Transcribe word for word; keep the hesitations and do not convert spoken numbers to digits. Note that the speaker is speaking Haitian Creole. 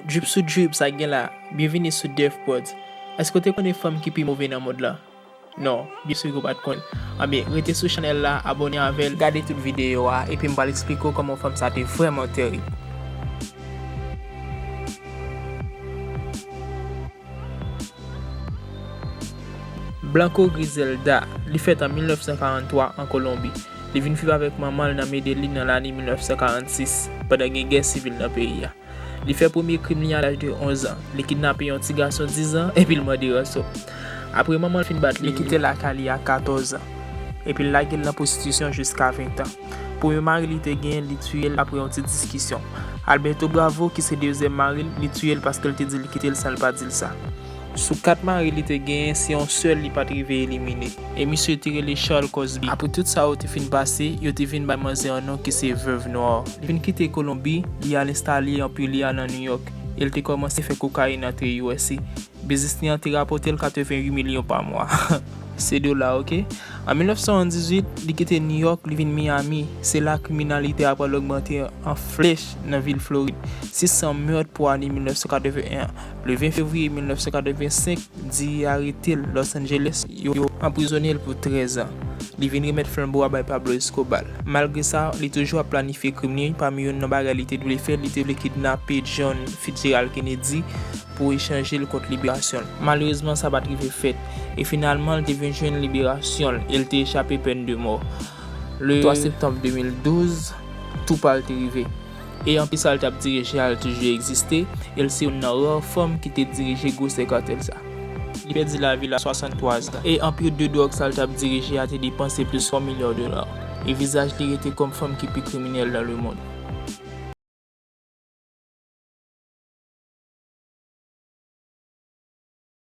Drip sou drip, sa k gen la. Byenvini sou Def Prodz. Èske w te konnen fanm ki pi move nan mond lan? Non, byen si w pa t konn. Anben, rete sou chanèl la, abòne avè l, gade tout videyo a, epi m pral eksplike w kòman fanm sa te vrèman tèrib. Blanco Griselda, li fèt an mil nèf san karant twa an Kolonbi. Li vin viv avèk manman l nan Medellín nan lane mil nèf san karant sis, pandan gen gè sivil nan peyi a. Li fè premye krim li a laj de onz an. Li kidnape yon ti gason diz an epi l mande ranson. Apre manman l fin bat li, li kite lakay li a katòz an. Epi l lage l nan pwostitisyon jiska ven an. Premye mari li te genyen, li tiye l apre yon ti diskisyon. Alberto Bravo, ki se dezyèm mari l, li tiye l paske l te di l kite l san l pa di l sa. Sou kat mari li te genyen, se yon sèl li pa t rive elimine. E misye te rele Charles Cosby. Apre tout sa yo te fin pase, yo te vin bay manzè yon non ki se Veuve Noire. Li vin kite Kolonbi, li al enstale anpi li al nan New York. E l te kòmanse fè kokayin antre U S A. Biznis li an te rapòte l katreventuit milyon pa mwa. Se dola, oke? An mil nèf san swasanndizwit, li kite New York, li vin Miami. Se la kriminalite a pral ogmante an flèch nan vil Florid. Sis san mèt pou ane mil nèf san katreven en an. Le ven fevriye mil nèf san katreven senk, D A arete l Los Angeles, yo, yo anprizone l pou trèz an. Li vin remèt flanbo a bay Pablo Escobar. Malgre sa, li toujou ap planifye krim li. Pami youn nan bagay li te vle fè, li te vle kidnape John Fitzgerald Kennedy pou echanje l kont liberasyon l. Malerezman, sa pa t rive fèt, e finalman, l te vin jwenn liberasyon l e l te echape pèn de mò. Le twa septanm de mil douz, tou pa l te rive. E anpi sa l t ap dirije a, l toujou egziste, e l se youn nan ra fanm ki te dirije gwosè katèl sa. Li pèdi lavi l a swasanntwa zan, e anpir de dwòg sa l t ap dirije a te depanse plis yon milyon dola. E vizaj li rete kòm fanm ki pi kriminèl nan lemonn.